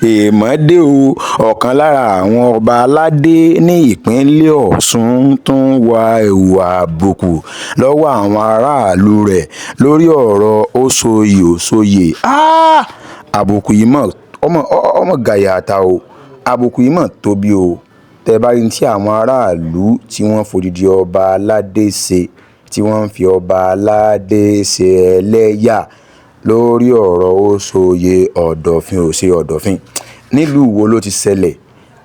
Èèmọ̀ dé o! Ọ̀kan lára àwọn ọba aládé ní ìpínlẹ̀ Ọ̀sùn tún wa ẹ̀wù àbùkù lọ́wọ́ àwọn aráàlú rẹ̀ lórí ọ̀rọ̀ ó-sọ̀yè-ó-sọ̀yè. Àbùkù yìí mọ̀ ọmọ gàyàtà o, àbùkù yìí mọ̀ tóbi o. Tẹ́ bá rí tí àwọn aráàlú tí wọ́n fòdìdí ọba aládé ṣe, tí wọ́n ń fi ọba aládé ṣe ẹlẹ́yà lórí ọ̀rọ̀ ó-sọ̀yè ọ̀dọ̀fin ò ṣe ọ̀dọ̀fin. Nílùú wo ló ti ṣẹlẹ̀?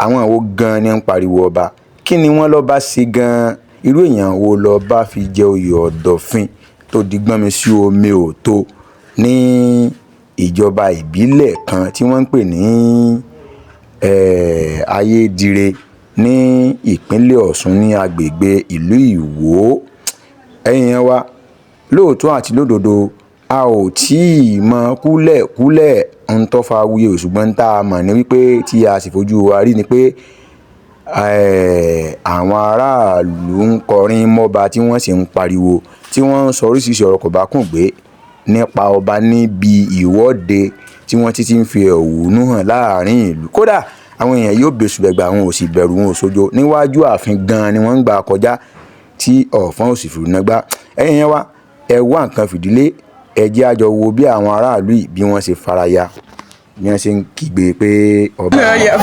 Àwọn wo gan-an ni ń pariwo ọba? Kí ni wọ́n lọ́ba ṣe gan-an? Irú èèyàn wo lọ́ba fi jẹ oyè ọ̀dọ̀fin tó di gbọ́nmi sí omi ò tó ní ìjọba ìbílẹ̀ kan tí wọ́n ń pè ní Ayédire ní ìpínlẹ̀ Ọ̀ṣun ní agbègbè ìlú Ìwó? Ẹ̀yin èèyàn wa, lóòótọ́ àti lódodo, a ò tí ì mọ kúlẹ̀kúlẹ̀ ń tó fa awuyewuye, ṣùgbọ́n tá a mọ̀ ní wípé tí a sì fojú wa rí ni pé àwọn aráàlú ń kọrin mọ́ba tí wọ́n sì ń pariwo, tí wọ́n ń sọ oríṣiríṣi ọ̀rọ̀ kòbákùngbé nípa ọba níbi ìwọ́de tí wọ́n ti ń fi ẹ̀hónú hàn láàrin ìlú. Kódà àwọn èèyàn yóò bẹ̀sùbẹ̀gbà, àwọn ò sì bẹ̀rù, wọn ò sojo. Níwájú ààfin gan-an ni wọ́n ń gbà kọjá tí ọ̀fọ́n ò sì fìrù gbá. Ẹ̀yin èèyàn wa, ẹ wá nǹkan fìdílé, ẹ jẹ́ á jọ wo bí àwọn aráàlú yìí bí wọ́n ṣe faraya, bí wọ́n ṣe ń kígbe pé ọba. Yeah.